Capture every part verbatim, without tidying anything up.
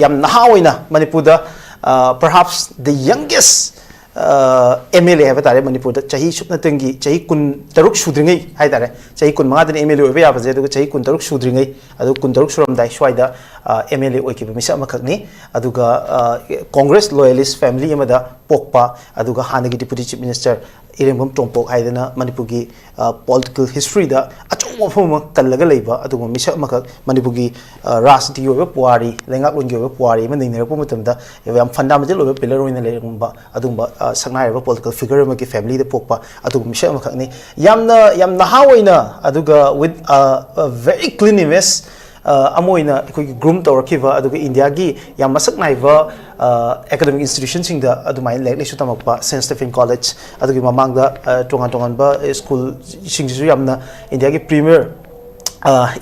ꯌꯥꯝ ꯅꯍꯥ ꯑꯣꯏꯅ ꯃꯅꯤꯄꯨꯔꯗ, perhaps the youngest MLA ꯍꯥꯏꯕ ꯇꯥꯔꯦ, ꯃꯅꯤꯄꯨꯔꯗ ꯆꯍꯤ ꯁꯨꯞꯅꯇꯪꯒꯤ, ꯆꯍꯤ ꯀꯨꯟ ꯇꯔꯨꯛ ꯁꯨꯗ꯭ꯔꯤꯉꯩ ꯍꯥꯏ ꯇꯥꯔꯦ, ꯆꯍꯤ ꯀꯨꯟ ꯃꯉꯥꯗꯅ MLA ꯑꯣꯏꯕ ꯌꯥꯕꯁꯦ, ꯑꯗꯨꯒ ꯆꯍꯤ ꯀꯨꯟ ꯇꯔꯨꯛ ꯁꯨꯗ꯭ꯔꯤꯉꯩ, ꯑꯗꯨ ꯀꯨꯟ ꯇꯔꯨꯛ ꯁꯨꯔꯝꯗꯥꯏ ꯁ꯭ꯋꯥꯏꯗ MLA ꯑꯣꯏꯈꯤꯕ ꯃꯤꯁꯛ ꯑꯃꯈꯛꯅꯤ꯫ ꯑꯗꯨꯒ Congress loyalist family ꯑꯃꯗ ꯄꯣꯛꯄ, ꯑꯗꯨꯒ ꯍꯥꯟꯅꯒꯤ Deputy Chief Minister ꯏꯔꯦꯡꯕꯝ ꯇꯣꯝꯄꯣꯛ ꯍꯥꯏꯗꯅ ꯃꯅꯤꯄꯨꯔꯒꯤ political historyꯗ ꯑꯆꯧꯕ ꯃꯐꯝ ꯑꯃ ꯀꯜꯂꯒ ꯂꯩꯕ ꯑꯗꯨꯒꯨꯝꯕ ꯃꯤꯁꯛ ꯑꯃꯈꯛ, ꯃꯅꯤꯄꯨꯔꯒꯤ ꯔꯥꯖꯅꯤꯇꯤꯒꯤ ꯑꯣꯏꯕ ꯄꯨꯋꯥꯔꯤ, ꯂꯩꯉꯥꯛꯂꯣꯟꯒꯤ ꯑꯣꯏꯕ ꯄꯨꯋꯥꯔꯤ ꯑꯃ ꯅꯩꯅꯔꯛꯄ ꯃꯇꯝꯗ ꯌꯥꯝ fundamental ꯑꯣꯏꯕ pillar ꯑꯣꯏꯅ ꯂꯩꯔꯝꯕ ꯑꯗꯨꯒꯨꯝꯕ ꯁꯛꯅꯥꯏꯔꯕ political figure ꯑꯃꯒꯤ familyꯗ ꯄꯣꯛꯄ ꯑꯗꯨꯒꯨꯝꯕ ꯃꯤꯁꯛ ꯑꯃꯈꯛꯅꯤ꯫ ꯌꯥꯝꯅ, ꯌꯥꯝ ꯅꯍꯥ ꯑꯣꯏꯅ, ꯑꯗꯨꯒ with a very clean image ꯑꯃ ꯑꯣꯏꯅ ꯑꯩꯈꯣꯏꯒꯤ groom ꯇꯧꯔꯛꯈꯤꯕ, ꯑꯗꯨꯒ ꯏꯟꯗꯤꯌꯥꯒꯤ ꯌꯥꯝ ꯃꯁꯛ ꯅꯥꯏꯕ academic institutionꯁꯤꯡꯗ ꯑꯗꯨꯃꯥꯏꯅ ꯂꯥꯏꯔꯤꯛ ꯂꯥꯏꯁꯨ ꯇꯝꯃꯛꯄ, Saint Stephen College, ꯑꯗꯨꯒꯤ ꯃꯃꯥꯡꯗ ꯇꯣꯉꯥꯟ ꯇꯣꯉꯥꯟꯕ schoolꯁꯤꯡꯁꯤꯁꯨ ꯌꯥꯝꯅ ꯏꯟꯗꯤꯌꯥꯒꯤ premier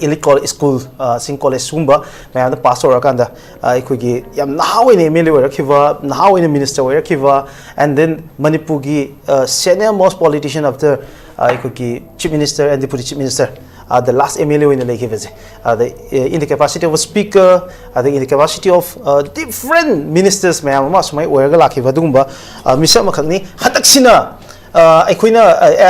elite school, ꯁꯤꯡ college ꯁꯤꯒꯨꯝꯕ ꯃꯌꯥꯝꯗ pass ꯇꯧꯔꯀꯥꯟꯗ ꯑꯩꯈꯣꯏꯒꯤ ꯌꯥꯝ ꯅꯍꯥ ꯑꯣꯏꯅ MLA ꯑꯣꯏꯔꯛꯈꯤꯕ, ꯅꯍꯥ ꯑꯣꯏꯅ minister ꯑꯣꯏꯔꯛꯈꯤꯕ, and then ꯃꯅꯤꯄꯨꯔꯒꯤ senior most politician after ꯑꯩꯈꯣꯏꯒꯤ Chief Minister and Deputy Chief Minister, the last MLA ꯑꯣꯏꯅ ꯂꯩꯈꯤꯕꯁꯦ, ꯑꯗ in the capacity of a speaker, ꯑꯗ in the capacity of different ministers ꯃꯌꯥꯝ ꯑꯃ ꯁꯨꯃꯥꯏꯅ ꯑꯣꯏꯔꯒ ꯂꯥꯛꯈꯤꯕ ꯑꯗꯨꯒꯨꯝꯕ ꯃꯤꯁꯛ ꯑꯃꯈꯛꯅꯤ꯫ ꯍꯟꯗꯛꯁꯤꯅ ꯑꯩꯈꯣꯏꯅ,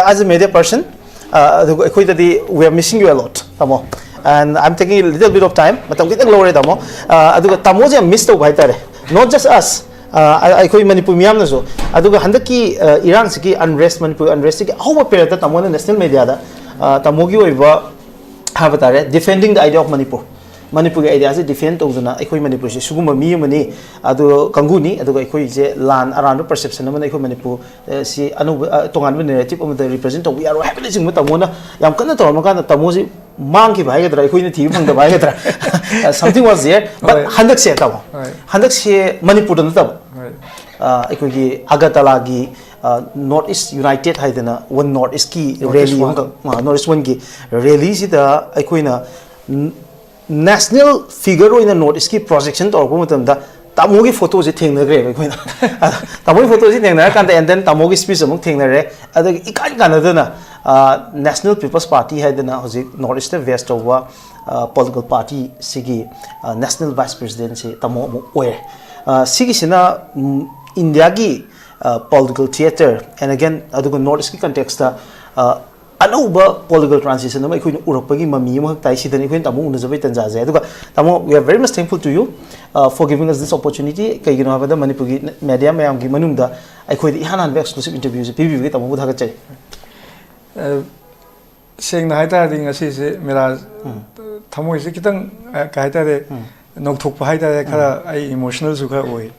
as a media person, ꯑꯗꯨꯒ ꯑꯩꯈꯣꯏꯗꯗꯤ we are missing you a lot, ꯇꯥꯃꯣ, and I'm taking a little bit of time, ꯃꯇꯝ ꯈꯤꯇꯪ ꯂꯧꯔꯦ, ꯇꯥꯃꯣ꯫ ꯑꯗꯨꯒ ꯇꯥꯃꯣꯁꯦ ꯌꯥꯝ miss ꯇꯧꯕ ꯍꯥꯏꯇꯥꯔꯦ, not just us, ꯑꯩꯈꯣꯏ ꯃꯅꯤꯄꯨꯔ ꯃꯤꯌꯥꯝꯅꯁꯨ꯫ ꯑꯗꯨꯒ ꯍꯟꯗꯛꯀꯤ ꯏꯔꯥꯡꯁꯤꯒꯤ unrest, ꯃꯅꯤꯄꯨꯔ unrestꯁꯤꯒꯤ ꯑꯍꯧꯕ periodꯇ ꯇꯥꯃꯣꯅ national mediaꯗ ꯇꯥꯃꯣꯒꯤ ꯑꯣꯏꯕ ꯍꯥꯏꯕ ꯇꯥꯔꯦ, defending the idea of Manipur, ꯃꯅꯤꯄꯨꯔꯒꯤ ideaꯁꯦ defend ꯇꯧꯗꯅ, ꯑꯩꯈꯣꯏ ꯃꯅꯤꯄꯨꯔꯁꯦ ꯁꯤꯒꯨꯝꯕ ꯃꯤ ꯑꯃꯅꯤ, ꯑꯗꯨ ꯀꯥꯡꯕꯨꯅꯤ, ꯑꯗꯨꯒ ꯑꯩꯈꯣꯏꯁꯦ ꯂꯥꯟ ꯑꯔꯥꯟꯕ perception ꯑꯃꯅ ꯑꯩꯈꯣꯏ ꯃꯅꯤꯄꯨꯔ ꯁꯤ ꯑꯅꯧꯕ ꯇꯣꯉꯥꯟꯕ narrative ꯑꯃꯗ represent ꯇꯧꯕ ꯌꯥꯔꯣꯏ ꯍꯥꯏꯕꯅꯆꯤꯡꯕ ꯇꯥꯃꯣꯅ ꯌꯥꯝ ꯀꯟꯅ ꯇꯧꯔꯝꯃꯀꯥꯟꯗ ꯇꯥꯃꯣꯁꯤ ꯃꯥꯡꯈꯤꯕ ꯍꯥꯏꯒꯗ꯭ꯔꯥ, ꯑꯩꯈꯣꯏꯅ ꯊꯤꯕ ꯐꯪꯗꯕ ꯍꯥꯏꯒꯗ꯭ꯔꯥ, something was there, but ꯍꯟꯗꯛꯁꯦ ꯇꯥꯃꯣ, ꯍꯟꯗꯛꯁꯦ ꯃꯅꯤꯄꯨꯔꯗ ꯅꯠꯇꯕ ꯑꯩꯈꯣꯏꯒꯤ ꯑꯒꯔꯇꯂꯥꯒꯤ North East United ꯍꯥꯏꯗꯅ One North Eastꯀꯤ rally ꯑꯃꯈꯛ, North East Oneꯒꯤ rallyꯁꯤꯗ ꯑꯩꯈꯣꯏꯅ national figure ꯑꯣꯏꯅ North Eastꯀꯤ projection ꯇꯧꯔꯛꯄ ꯃꯇꯝꯗ ꯇꯥꯃꯣꯒꯤ photoꯁꯦ ꯊꯦꯡꯅꯈ꯭ꯔꯦꯕ ꯑꯩꯈꯣꯏꯅ꯫ ꯇꯥꯃꯣꯒꯤ photoꯁꯦ ꯊꯦꯡꯅꯔꯀꯥꯟꯗ, and then ꯇꯥꯃꯣꯒꯤ speech ꯑꯃꯨꯛ ꯊꯦꯡꯅꯔꯦ꯫ ꯑꯗꯒꯤ ꯏꯀꯥꯟ ꯀꯥꯟꯅꯗꯅ National People's Party ꯍꯥꯏꯗꯅ ꯍꯧꯖꯤꯛ North Eastꯇ base ꯇꯧꯕ ꯄꯣꯂꯤꯇꯤꯀꯦꯜ ꯄꯥꯔꯇꯤꯁꯤꯒꯤ ꯅꯦꯁꯅꯦꯜ ꯚꯥꯏꯁ ꯄ꯭ꯔꯦꯁꯤꯗꯦꯟꯁꯤ ꯇꯥꯃꯣ ꯑꯃꯨꯛ ꯑꯣꯏꯔꯦ꯫ ꯑ, ꯁꯤꯒꯤꯁꯤꯅ ꯏꯟꯗꯤꯌꯥꯒꯤ ꯄꯣꯂꯤꯇꯤꯀꯦꯜ ꯊꯤꯌꯦꯇꯔ ꯑꯦꯟ ꯑꯒꯦꯟ ꯑꯗꯨꯒ ꯅꯣꯔꯠ ꯏꯁꯀꯤ ꯀꯟꯇꯦꯛꯁꯇ ꯑꯅꯧꯕ ꯄꯣꯂꯤꯇꯤꯀꯦꯜ ꯇ꯭ꯔꯥꯟꯁꯤꯁꯟ ꯑꯃ ꯑꯩꯈꯣꯏꯅ ꯎꯔꯛꯄꯒꯤ ꯃꯃꯤ ꯑꯃꯈꯛ ꯇꯥꯏ꯫ ꯁꯤꯗꯅꯤ ꯑꯩꯈꯣꯏꯅ ꯇꯥꯃꯣ ꯎꯅꯖꯕꯩ ꯇꯟꯖꯥꯁꯦ꯫ ꯑꯗꯨꯒ ꯇꯥꯃꯣ, we are very much thankful to you for giving us this opportunity꯫ ꯀꯩꯒꯤꯅꯣ ꯍꯥꯏꯕꯗ ꯃꯅꯤꯄꯨꯔꯒꯤ ꯃꯦꯗꯤꯌꯥ ꯃꯌꯥꯝꯒꯤ ꯃꯅꯨꯡꯗ ꯑꯩꯈꯣꯏꯗ ꯏꯍꯥꯟ ꯍꯥꯟꯕ ꯑꯦꯛꯁꯀ꯭ꯂꯨꯁꯤꯞ ꯏꯟꯇꯔꯚ꯭ꯌꯨꯁꯦ ꯄꯤꯕꯤꯕꯒꯤ ꯇꯥꯃꯣꯕꯨ ꯊꯥꯒꯠꯆꯔꯤ꯫ ꯑ, ꯁꯦꯡꯅ ꯍꯥꯏꯇꯥꯔꯗꯤ ꯉꯁꯤꯁꯦ ꯃꯤꯔꯥꯖ, ꯊꯃꯣꯏꯁꯦ ꯈꯤꯇꯪ, ꯑ, ꯀꯩ ꯍꯥꯏꯇꯥꯔꯦ, ꯅꯧꯊꯣꯛꯄ ꯍꯥꯏꯇꯥꯔꯦ, ꯈꯔ ꯑꯩ ꯏꯃꯣꯁꯅꯦꯜꯁꯨ ꯈꯔ ꯑꯣꯏ꯫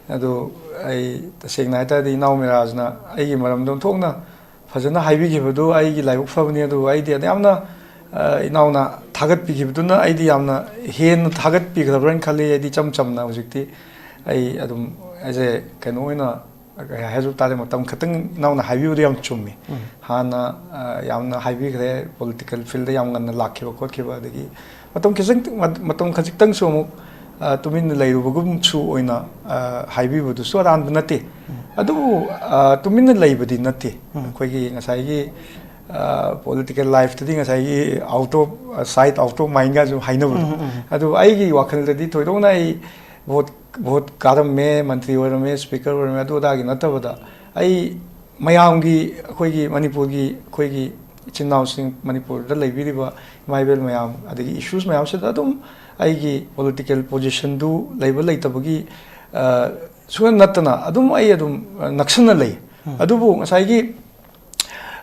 ꯑꯗꯣ ꯑꯩ ꯇꯁꯦꯡꯅ ꯍꯥꯏꯇꯥꯔꯗꯤ ꯏꯅꯥꯎ ꯃꯤꯔꯥꯖꯅ ꯑꯩꯒꯤ ꯃꯔꯝꯗ ꯑꯣꯟꯊꯣꯛꯅ ꯐꯖꯅ ꯍꯥꯏꯕꯤꯈꯤꯕꯗꯨ ꯑꯩꯒꯤ ꯂꯥꯏꯕꯛ ꯐꯕꯅꯤ꯫ ꯑꯗꯨꯒ ꯑꯩꯗꯤ ꯌꯥꯝꯅ, ꯑ, ꯏꯅꯥꯎꯅ ꯊꯥꯒꯠꯄꯤꯈꯤꯕꯗꯨꯅ ꯑꯩꯗꯤ ꯌꯥꯝꯅ ꯍꯦꯟꯅ ꯊꯥꯒꯠꯄꯤꯈ꯭ꯔꯕ꯭ꯔꯅ ꯈꯜꯂꯤ꯫ ꯑꯩꯗꯤ ꯏꯆꯝ ꯆꯝꯅ ꯍꯧꯖꯤꯛꯇꯤ ꯑꯩ ꯑꯗꯨꯝ ꯑꯦꯖ ꯑꯦ ꯀꯩꯅꯣ ꯑꯣꯏꯅ ꯀꯩ ꯍꯥꯏꯖꯕ ꯇꯥꯔꯦ, ꯃꯇꯝ ꯈꯛꯇꯪ ꯏꯅꯥꯎꯅ ꯍꯥꯏꯕꯤꯕꯗꯣ ꯌꯥꯝ ꯆꯨꯝꯃꯤ꯫ ꯍꯥꯟꯅ, ꯑ, ꯌꯥꯝꯅ ꯍꯥꯏꯕꯤꯈ꯭ꯔꯦ, ꯄꯣꯂꯤꯇꯤꯀꯦꯜ ꯐꯤꯜꯗ ꯌꯥꯝ ꯉꯟꯅ ꯂꯥꯛꯈꯤꯕ ꯈꯣꯠꯈꯤꯕ, ꯑꯗꯒꯤ ꯃꯇꯝ ꯈꯤꯇꯪ, ꯃꯇꯝ ꯈꯖꯤꯛꯇꯪꯁꯨ ꯑꯃꯨꯛ, ꯑ, ꯇꯨꯃꯤꯟꯅ ꯂꯩꯔꯨꯕꯒꯨꯝꯁꯨ ꯑꯣꯏꯅ, ꯑ, ꯍꯥꯏꯕꯤꯕꯗꯨꯁꯨ ꯑꯔꯥꯟꯕ ꯅꯠꯇꯦ꯫ ꯑꯗꯨꯕꯨ, ꯑ, ꯇꯨꯃꯤꯟꯅ ꯂꯩꯕꯗꯤ ꯅꯠꯇꯦ꯫ ꯑꯩꯈꯣꯏꯒꯤ ꯉꯁꯥꯏꯒꯤ, ꯑ, ꯄꯣꯂꯤꯇꯤꯀꯦꯜ ꯂꯥꯏꯐꯇꯗꯤ ꯉꯁꯥꯏꯒꯤ out of sight, out of mindꯒꯁꯨ ꯍꯥꯏꯅꯕꯗꯣ꯫ ꯑꯗꯨ ꯑꯩꯒꯤ ꯋꯥꯈꯜꯗꯗꯤ ꯊꯣꯏꯗꯣꯛꯅ ꯑꯩ ꯚꯣꯠ, ꯚꯣꯠ ꯀꯥꯔꯝꯃꯦ, ꯃꯟꯇ꯭ꯔꯤ ꯑꯣꯏꯔꯝꯃꯦ, ꯁ꯭ꯄꯤꯀꯔ ꯑꯣꯏꯔꯝꯃꯦ, ꯑꯗꯨ ꯑꯗꯥꯒꯤ ꯅꯠꯇꯕꯗ ꯑꯩ ꯃꯌꯥꯝꯒꯤ, ꯑꯩꯈꯣꯏꯒꯤ ꯃꯅꯤꯄꯨꯔꯒꯤ, ꯑꯩꯈꯣꯏꯒꯤ ꯏꯆꯤꯟ ꯏꯅꯥꯎꯁꯤꯡ, ꯃꯅꯤꯄꯨꯔꯗ ꯂꯩꯕꯤꯔꯤꯕ ꯏꯃꯥ ꯏꯕꯦꯜ ꯃꯌꯥꯝ, ꯑꯗꯒꯤ ꯏꯁꯨꯁ ꯃꯌꯥꯝꯁꯤꯗ ꯑꯗꯨꯝ ꯑꯩꯒꯤ ꯄꯣꯂꯤꯇꯤꯀꯦꯜ ꯄꯣꯖꯤꯁꯟꯗꯨ ꯂꯩꯕ ꯂꯩꯇꯕꯒꯤ, ꯑ, ꯁꯨꯡꯅ ꯅꯠꯇꯅ ꯑꯗꯨꯝ ꯑꯩ ꯑꯗꯨꯝ, ꯑ, ꯅꯛꯁꯤꯟꯅ ꯂꯩ꯫ ꯑꯗꯨꯕꯨ ꯉꯁꯥꯏꯒꯤ,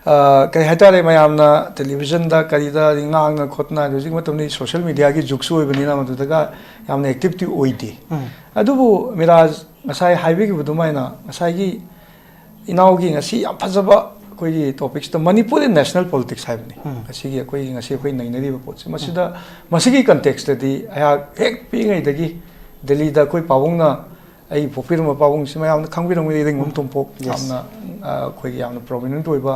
ꯑ, ꯀꯩ ꯍꯥꯏꯇꯥꯔꯦ, ꯃꯌꯥꯝꯅ ꯇꯦꯂꯤꯚꯤꯖꯟꯗ ꯀꯔꯤꯗ ꯉꯥꯡꯅ ꯈꯣꯠꯅ, ꯍꯧꯖꯤꯛ ꯃꯇꯝꯗꯤ ꯁꯣꯁꯤꯌꯦꯜ ꯃꯤꯗꯤꯌꯥꯒꯤ ꯖꯨꯒꯁꯨ ꯑꯣꯏꯕꯅꯤꯅ ꯃꯗꯨꯗꯒ ꯌꯥꯝꯅ ꯑꯦꯛꯇꯤꯚꯇꯤ ꯑꯣꯏꯗꯦ꯫ ꯑꯗꯨꯕꯨ ꯃꯤꯔꯥꯖ ꯉꯁꯥꯏ ꯍꯥꯏꯕꯤꯈꯤꯕ ꯑꯗꯨꯃꯥꯏꯅ ꯉꯁꯥꯏꯒꯤ ꯏꯅꯥꯎꯒꯤ ꯉꯁꯤ ꯌꯥꯝ ꯐꯖꯕ ꯑꯩꯈꯣꯏꯒꯤ ꯇꯣꯄꯤꯛꯁꯤꯗ ꯃꯅꯤꯄꯨꯔ ꯏꯟ ꯅꯦꯁꯅꯦꯜ ꯄꯣꯂꯤꯇꯤꯛꯁ ꯍꯥꯏꯕꯅꯤ꯫ ꯉꯁꯤꯒꯤ ꯑꯩꯈꯣꯏꯒꯤ, ꯉꯁꯤ ꯑꯩꯈꯣꯏ ꯅꯩꯅꯔꯤꯕ ꯄꯣꯠꯁꯦ, ꯃꯁꯤꯗ, ꯃꯁꯤꯒꯤ ꯀꯟꯇꯦꯛꯁꯇꯗꯤ ꯑꯩꯍꯥꯛ ꯍꯦꯛ ꯄꯤꯛꯏꯉꯩꯗꯒꯤ ꯗꯦꯜꯂꯤꯗ ꯑꯩꯈꯣꯏ ꯄꯥꯕꯨꯡꯅ, ꯑꯩ ꯄꯣꯛꯄꯤꯔꯝꯕ ꯄꯥꯕꯨꯡꯁꯤ ꯃꯌꯥꯝꯅ ꯈꯪꯕꯤꯔꯝꯒꯅꯤ, ꯏꯔꯦꯡꯕꯝ ꯇꯣꯝꯄꯣꯛ꯫ ꯌꯥꯝꯅ, ꯑ, ꯑꯩꯈꯣꯏꯒꯤ ꯌꯥꯝꯅ ꯄ꯭ꯔꯣꯃꯤꯅꯦꯟꯠ ꯑꯣꯏꯕ,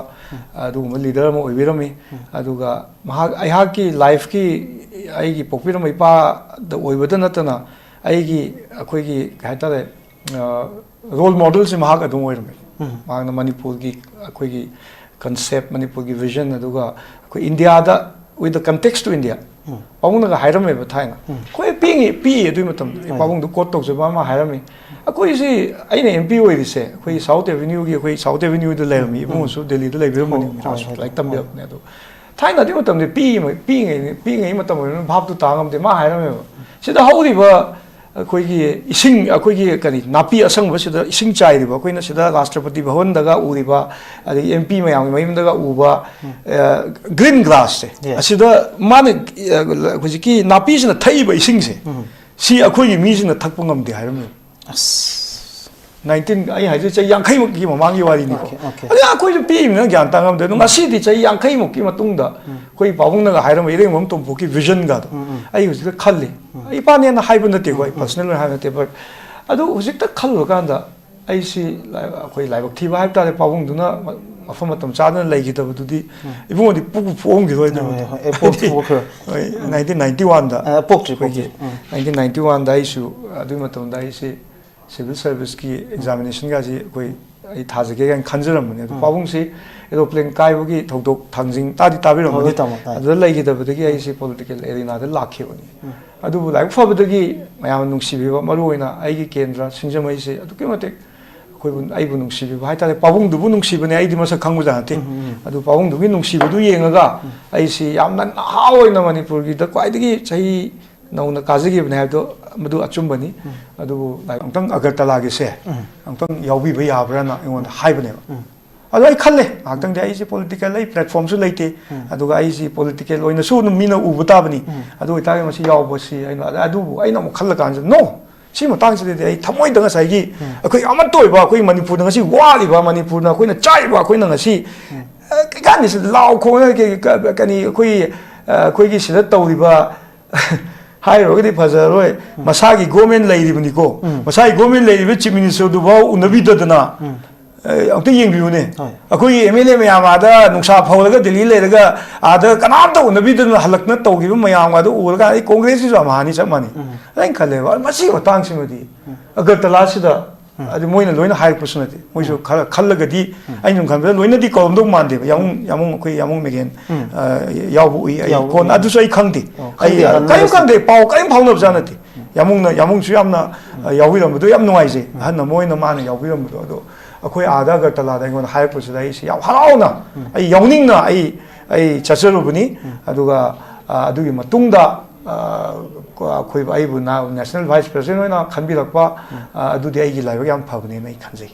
ꯑꯗꯨꯒꯨꯝꯕ ꯂꯤꯗꯔ ꯑꯃ ꯑꯣꯏꯕꯤꯔꯝꯃꯤ꯫ ꯑꯗꯨꯒ ꯃꯍꯥꯛ ꯑꯩꯍꯥꯛꯀꯤ ꯂꯥꯏꯐꯀꯤ, ꯑꯩꯒꯤ ꯄꯣꯛꯄꯤꯔꯝꯕ ꯏꯄꯥꯗ ꯑꯣꯏꯕꯗ ꯅꯠꯇꯅ ꯑꯩꯒꯤ, ꯑꯩꯈꯣꯏꯒꯤ ꯀꯩ ꯍꯥꯏꯇꯥꯔꯦ, ꯔꯣꯜ ꯃꯣꯗꯦꯜꯁꯦ ꯃꯍꯥꯛ ꯑꯗꯨꯝ ꯑꯣꯏꯔꯝꯃꯤ꯫ ꯃꯍꯥꯛꯅ ꯃꯅꯤꯄꯨꯔꯒꯤ ꯑꯩꯈꯣꯏꯒꯤ ꯀꯟꯁꯦꯞ, ꯃꯅꯤꯄꯨꯔꯒꯤ ꯚꯤꯖꯟ, ꯑꯗꯨꯒ ꯑꯩꯈꯣꯏ ꯏꯟꯗꯤꯌꯥꯗ with the context to India. ꯄꯥꯕꯨꯡꯅꯒ ꯍꯥꯏꯔꯝꯃꯦꯕ ꯊꯥꯏꯅ, ꯑꯩꯈꯣꯏ ꯄꯤꯛꯏꯉꯩ, ꯄꯤꯛꯏ ꯑꯗꯨꯒꯤ ꯃꯇꯝꯗ ꯑꯩ ꯄꯥꯕꯨꯡꯗꯨ quote ꯇꯧꯖꯕ ꯑꯃ ꯍꯥꯏꯔꯝꯃꯤ, ꯑꯩꯈꯣꯏꯁꯤ, ꯑꯩꯅ M P ꯑꯣꯏꯔꯤꯁꯦ ꯑꯩꯈꯣꯏ South Avenue ꯒꯤ, ꯑꯩꯈꯣꯏ South Avenue ꯗ ꯂꯩꯔꯝꯃꯤ, ꯏꯕꯨꯡꯉꯣꯁꯨ ꯗꯦꯜꯂꯤꯗ ꯂꯩꯕꯤꯔꯝꯕꯅꯤ, ꯍꯣꯏ, ꯍꯣꯏ, ꯂꯥꯏꯔꯤꯛ ꯍꯣꯏ, ꯇꯝꯕꯤꯔꯛꯄꯅꯦ꯫ ꯑꯗꯣ ꯊꯥꯏꯅ ꯑꯗꯨꯒꯤ ꯃꯇꯝꯗ ꯄꯤꯛꯏꯉꯩ, ꯄꯤꯛꯏꯉꯩ, ꯄꯤꯛꯏꯉꯩ ꯃꯇꯝ ꯑꯣꯏꯕꯅꯤꯅ ꯚꯥꯞꯇꯨ ꯇꯥ ꯉꯝꯗꯦ꯫ ꯃꯥ ꯍꯥꯏꯔꯝꯃꯦꯕ, ꯁꯤꯗ ꯍꯧꯔꯤꯕ ꯑꯩꯈꯣꯏꯒꯤ ꯏꯁꯤꯡ, ꯑꯩꯈꯣꯏꯒꯤ ꯀꯔꯤ, ꯅꯥꯄꯤ ꯑꯁꯪꯕꯁꯤꯗ ꯏꯁꯤꯡ ꯆꯥꯏꯔꯤꯕ, ꯑꯩꯈꯣꯏꯅ ꯁꯤꯗ ꯔꯥꯁꯇ꯭ꯔꯄꯇꯤ ꯚꯋꯟꯗꯒ ꯎꯔꯤꯕ, ꯑꯗꯒꯤ M P ꯃꯌꯥꯝꯒꯤ ꯃꯌꯨꯝꯗꯒ ꯎꯕ, ꯎꯝ꯫ ꯑ, green grass ꯁꯦ, ꯌꯦꯁ꯫ ꯑꯁꯤꯗ ꯃꯥꯅ, ꯑ, ꯍꯧꯖꯤꯛꯀꯤ ꯅꯥꯄꯤꯁꯤꯅ ꯊꯛꯏꯕ ꯏꯁꯤꯡꯁꯦ, ꯎꯝ꯫ ꯁꯤ ꯑꯩꯈꯣꯏꯒꯤ ꯃꯤꯁꯤꯅ ꯊꯛꯄ ꯉꯝꯗꯦ ꯍꯥꯏꯔꯝꯃꯦꯕ꯫ ꯑꯁ꯫ ꯅꯥꯏꯟꯇꯤꯟ, ꯑꯩ ꯍꯥꯏꯁꯦ ꯆꯍꯤ ꯌꯥꯡꯈꯩꯃꯨꯛꯀꯤ ꯃꯃꯥꯡꯒꯤ ꯋꯥꯔꯤꯅꯤꯀꯣ꯫ Okay, okay. ꯑꯗ ꯑꯩꯈꯣꯏꯁꯨ ꯄꯤꯛꯏꯕꯅꯤꯅ ꯒ꯭ꯌꯥꯟ ꯇꯥ ꯉꯝꯗꯦ꯫ ꯑꯗꯣ ꯉꯁꯤꯗꯤ ꯆꯍꯤ ꯌꯥꯡꯈꯩꯃꯨꯛꯀꯤ ꯃꯇꯨꯡꯗ ꯎꯝ꯫ ꯑꯩꯈꯣꯏ ꯄꯥꯕꯨꯡꯅꯒ ꯍꯥꯏꯔꯝꯕ ꯏꯔꯦꯡꯕꯝ ꯇꯣꯝꯄꯣꯛꯀꯤ vision ꯒꯗꯣ ꯎꯝ, ꯎꯝ꯫ ꯑꯩ ꯍꯧꯖꯤꯛꯇ ꯈꯜꯂꯤ꯫ ꯎꯝ꯫ ꯏꯄꯥꯅꯦꯅ ꯍꯥꯏꯕ ꯅꯠꯇꯦꯀꯣ, ꯑꯩ ꯎꯝ, ꯎꯝ꯫ Personal ꯑꯣꯏꯅ ꯍꯥꯏꯕ ꯅꯠꯇꯦ, but ꯑꯗꯨ ꯍꯧꯖꯤꯛꯇ ꯈꯜꯂꯨꯔꯀꯥꯟꯗ ꯑꯩꯁꯤ ꯂꯥꯏ-, ꯑꯩꯈꯣꯏ ꯂꯥꯏꯕꯛ ꯊꯤꯕ ꯍꯥꯏꯕ ꯇꯥꯔꯦ, ꯄꯥꯕꯨꯡꯗꯨꯅ ꯃ-, ꯃꯐꯝ ꯃꯇꯝ ꯆꯥꯗꯅ ꯂꯩꯈꯤꯗꯕꯗꯨꯗꯤ ꯎꯝ꯫ ꯏꯕꯨꯡꯉꯣꯗꯤ ꯄꯣꯛꯄꯨ ꯄꯣꯛꯑꯝꯈꯤꯔꯣꯏꯗꯕꯗꯣ꯫ ꯍꯣꯏ, ꯍꯣꯏ, ꯍꯣꯏ, ꯄꯣꯛꯄꯨ-, ꯄꯣꯛꯈꯤꯔꯣꯏ꯫ ꯍꯣꯏ, ꯎꯝ꯫ ꯅꯥꯏꯟꯇꯤꯟ ꯅꯥꯏꯟꯇꯤ ꯋꯥꯟꯗ ꯑ, ꯄꯣꯛꯇ꯭ꯔꯤ, ꯑꯩꯈꯣꯏꯒꯤ ꯄꯣꯛꯇ꯭ꯔꯤ꯫ ꯎꯝ꯫ ꯅꯥꯏꯟꯇꯤꯟ ꯅꯥꯏꯟꯇꯤ ꯋꯥꯟꯗ ꯑꯩꯁꯨ ꯑꯗꯨꯒꯤ ꯃꯇꯝꯗ ꯑꯩꯁꯤ civil service ꯀꯤ examination ꯒꯁꯤ ꯑꯩꯈꯣꯏ, ꯑꯩ ꯊꯥꯖꯒꯦ ꯀꯥꯏꯅ ꯈꯟꯖꯔꯝꯕꯅꯦ꯫ ꯑꯗꯣ ꯎꯝ꯫ ꯄꯥꯕꯨꯡꯁꯤ aeroplane ꯀꯥꯏꯕꯒꯤ ꯊꯧꯗꯣꯛ ꯊꯥꯡꯖꯤꯡ ꯇꯥꯗꯤ ꯇꯥꯕꯤꯔꯝꯃꯅꯤ꯫ ꯍꯣꯏ, ꯇꯥꯃꯣ, ꯇꯥꯏ꯫ ꯑꯗꯨꯗ ꯂꯩꯈꯤꯗꯕꯗꯒꯤ ꯑꯩꯁꯤ political arena ꯗ ꯂꯥꯛꯈꯤꯕꯅꯤ꯫ ꯎꯝ꯫ ꯑꯗꯨꯕꯨ ꯂꯥꯏꯕꯛ ꯐꯕꯗꯒꯤ ꯃꯌꯥꯝꯅ ꯅꯨꯡꯁꯤꯕꯤꯕ, ꯃꯔꯨ ꯑꯣꯏꯅ ꯑꯩꯒꯤ ꯀꯦꯟꯗ꯭ꯔ ꯁꯤꯡꯖꯃꯩꯁꯦ ꯑꯗꯨꯛꯀꯤ ꯃꯇꯤꯛ ꯑꯩꯈꯣꯏꯕꯨ, ꯑꯩꯕꯨ ꯅꯨꯡꯁꯤꯕꯤꯕ ꯍꯥꯏꯇꯥꯔꯦ꯫ ꯄꯥꯕꯨꯡꯗꯨꯕꯨ ꯅꯨꯡꯁꯤꯕꯅꯦ, ꯑꯩꯗꯤ ꯃꯁꯛ ꯈꯪꯕꯖꯥꯠ ꯅꯠꯇꯦ꯫ ꯎꯝ, ꯎꯝ, ꯎꯝ꯫ ꯑꯗꯨ ꯄꯥꯕꯨꯡꯗꯨꯒꯤ ꯅꯨꯡꯁꯤꯕꯗꯨ ꯌꯦꯡꯉꯒ ꯎꯝ꯫ ꯑꯩꯁꯤ ꯌꯥꯝꯅ ꯅꯍꯥ ꯑꯣꯏꯅ ꯃꯅꯤꯄꯨꯔꯒꯤꯗ ꯈ꯭ꯋꯥꯏꯗꯒꯤ ꯆꯍꯤ ꯅꯧꯅ ꯀꯥꯖꯈꯤꯕꯅꯦ ꯍꯥꯏꯕꯗꯣ ꯃꯗꯨ ꯑꯆꯨꯝꯕꯅꯤ꯫ ꯎꯝ꯫ ꯑꯗꯨꯕꯨ ꯑꯃꯨꯛꯇꯪ ꯑꯒꯔꯇꯂꯥꯒꯤꯁꯦ ꯎꯝ꯫ ꯑꯃꯨꯛꯇꯪ ꯌꯥꯎꯕꯤꯕ ꯌꯥꯕ꯭ꯔꯥꯅ ꯑꯩꯉꯣꯟꯗ ꯍꯥꯏꯕꯅꯦꯕ꯫ ꯎꯝ꯫ ꯑꯗꯣ ꯑꯩ ꯈꯜꯂꯦ ꯉꯥꯏꯍꯥꯛꯇꯪꯗꯤ, ꯑꯩꯁꯦ political, ꯑꯩ platform ꯁꯨ ꯂꯩꯇꯦ, ꯎꯝ꯫ ꯑꯗꯨꯒ ꯑꯩꯁꯤ political ꯑꯣꯏꯅꯁꯨ ꯑꯗꯨꯝ ꯃꯤꯅ ꯎꯕ ꯇꯥꯕꯅꯤ꯫ ꯎꯝ꯫ ꯑꯗꯨ ꯑꯣꯏꯇꯥꯔꯒꯗꯤ ꯃꯁꯤ ꯌꯥꯎꯕꯁꯤ ꯑꯩꯅ, ꯑꯗꯨꯕꯨ ꯑꯩꯅ ꯑꯃꯨꯛ ꯈꯜꯂ ꯀꯥꯟꯁꯤꯗ, no! ꯁꯤ ꯃꯇꯥꯡꯁꯤꯗꯗꯤ ꯑꯩ ꯊꯃꯣꯏꯗ ꯉꯁꯥꯏꯒꯤ ꯎꯝ꯫ ꯑꯩꯈꯣꯏ ꯑꯃꯠꯇ ꯑꯣꯏꯕ, ꯑꯩꯈꯣꯏ ꯃꯅꯤꯄꯨꯔꯗ ꯉꯁꯤ ꯋꯥꯔꯤꯕ, ꯃꯅꯤꯄꯨꯔꯅ ꯑꯩꯈꯣꯏꯅ ꯆꯥꯔꯤꯕ, ꯑꯩꯈꯣꯏꯅ ꯉꯁꯤ, ꯎꯝ꯫ ꯑ, ꯀꯩꯀꯥꯟꯗꯤ ꯁꯤ ꯂꯥꯎ ꯈꯣꯡꯉ ꯀꯩ-, ꯀ-, ꯀꯅꯤ, ꯑꯩꯈꯣꯏ, ꯑ, ꯑꯩꯈꯣꯏꯒꯤ ꯁꯤꯗ ꯇꯧꯔꯤꯕ ꯍꯥꯏꯔꯨꯔꯒꯗꯤ ꯐꯖꯔꯣꯏ, ꯎꯝ꯫ ꯃꯁꯥꯒꯤ government ꯂꯩꯔꯤꯕꯅꯤꯀꯣ, ꯎꯝ꯫ ꯃꯁꯥꯒꯤ government ꯂꯩꯔꯤꯕ chief minister ꯗꯨꯐꯥꯎ ꯎꯅꯕꯤꯗꯗꯅ, ꯎꯝ꯫ ꯑ, ꯑꯝꯇ ꯌꯦꯡꯕꯤꯌꯨꯅꯦ꯫ ꯍꯣꯏ꯫ ꯑꯩꯈꯣꯏꯒꯤ M L A ꯃꯌꯥꯝ ꯑꯥꯗ ꯅꯨꯡꯁꯥ ꯐꯧꯔꯒ ꯗꯤꯜꯂꯤ ꯂꯩꯔꯒ ꯑꯥꯗ ꯀꯅꯥꯝꯇ ꯎꯅꯕꯤꯗꯅ ꯍꯜꯂꯛꯅ ꯇꯧꯈꯤꯕ ꯃꯌꯥꯝꯒ ꯑꯗꯨ ꯎꯔꯒ ꯑꯩ ꯀꯣꯡꯒ꯭ꯔꯦꯁꯀꯤꯁꯨ ꯑꯝꯍꯥꯅꯤ ꯆꯞ ꯃꯥꯟꯅꯩ꯫ ꯎꯝ꯫ ꯑꯩꯅ ꯈꯜꯂꯦꯕ, ꯃꯁꯤꯒꯤ ꯃꯇꯥꯡꯁꯤꯃꯗꯤ ꯎꯝ꯫ ꯑꯒꯔꯇꯂꯥꯁꯤꯗ ꯑꯗꯨ ꯃꯣꯏꯅ ꯂꯣꯏꯅ ꯍꯥꯏꯔꯛꯄꯁꯨ ꯅꯠꯇꯦ꯫ ꯃꯣꯏꯁꯨ ꯈꯔ ꯈꯜꯂꯒꯗꯤ, ꯑꯩꯅ ꯁꯨꯝ ꯈꯟꯕꯗ ꯂꯣꯏꯅꯗꯤ ꯀꯧꯔꯝꯗꯧ ꯃꯥꯟꯗꯦꯕ꯫ ꯌꯥꯃꯨꯡ, ꯌꯥꯃꯨꯡ, ꯑꯩꯈꯣꯏ ꯌꯥꯃꯨꯡ ꯃꯦꯒꯦꯟ, ꯑ, ꯌꯥꯎꯕ ꯎꯏ꯫ ꯑꯩ ꯌꯥꯎꯕ ꯀꯣꯟꯅ ꯎꯏ꯫ ꯑꯗꯨꯁꯨ ꯑꯩ ꯈꯪꯗꯦ꯫ ꯑꯣ, ꯑꯩ, ꯈꯪꯗꯦ, ꯑ, ꯈꯪꯗꯦ, ꯀꯔꯤꯝ ꯈꯪꯗꯦ꯫ ꯈꯪꯗꯦ, ꯄꯥꯎ ꯀꯔꯤꯝ ꯐꯥꯎꯅꯕꯖꯥꯠ ꯅꯠꯇꯦ꯫ ꯌꯥꯃꯨꯡꯅ, ꯌꯥꯃꯨꯡꯁꯨ ꯌꯥꯝꯅ, ꯑ, ꯌꯥꯎꯕꯤꯔꯝꯕꯗꯣ ꯌꯥꯝ ꯅꯨꯡꯉꯥꯏꯖꯩ꯫ ꯑꯍꯟ ꯑꯃ ꯑꯣꯏꯅ ꯃꯥꯅ ꯌꯥꯎꯕꯤꯔꯝꯕꯗꯣ꯫ ꯑꯗꯣ ꯑꯩꯈꯣꯏ ꯑꯥꯗ ꯑꯒꯔꯇꯂꯥꯗ ꯑꯩꯉꯣꯟꯗ ꯍꯥꯏꯔꯛꯄꯁꯤꯗ ꯑꯩꯁꯦ ꯌꯥꯝ ꯍꯔꯥꯎꯅ, ꯑꯩ ꯌꯥꯎꯅꯤꯡꯅ ꯑꯩ, ꯑꯩ ꯆꯠꯆꯔꯨꯕꯅꯤ꯫ ꯑꯗꯨꯒ, ꯑ, ꯑꯗꯨꯒꯤ ꯃꯇꯨꯡꯗ, ꯑ, ꯑꯩꯈꯣꯏ, ꯑꯩꯕꯨ ꯅ-, ꯅꯦꯁꯅꯦꯜ ꯚꯥꯏꯁ ꯄ꯭ꯔꯁꯤꯗꯦꯟ ꯑꯣꯏꯅ ꯈꯟꯕꯤꯔꯛꯄ, ꯑ, ꯑꯗꯨꯗꯤ ꯑꯩꯒꯤ ꯂꯥꯏꯕꯛ ꯌꯥꯝ ꯐꯕꯅꯦꯅ ꯑꯩ ꯈꯟꯖꯩ꯫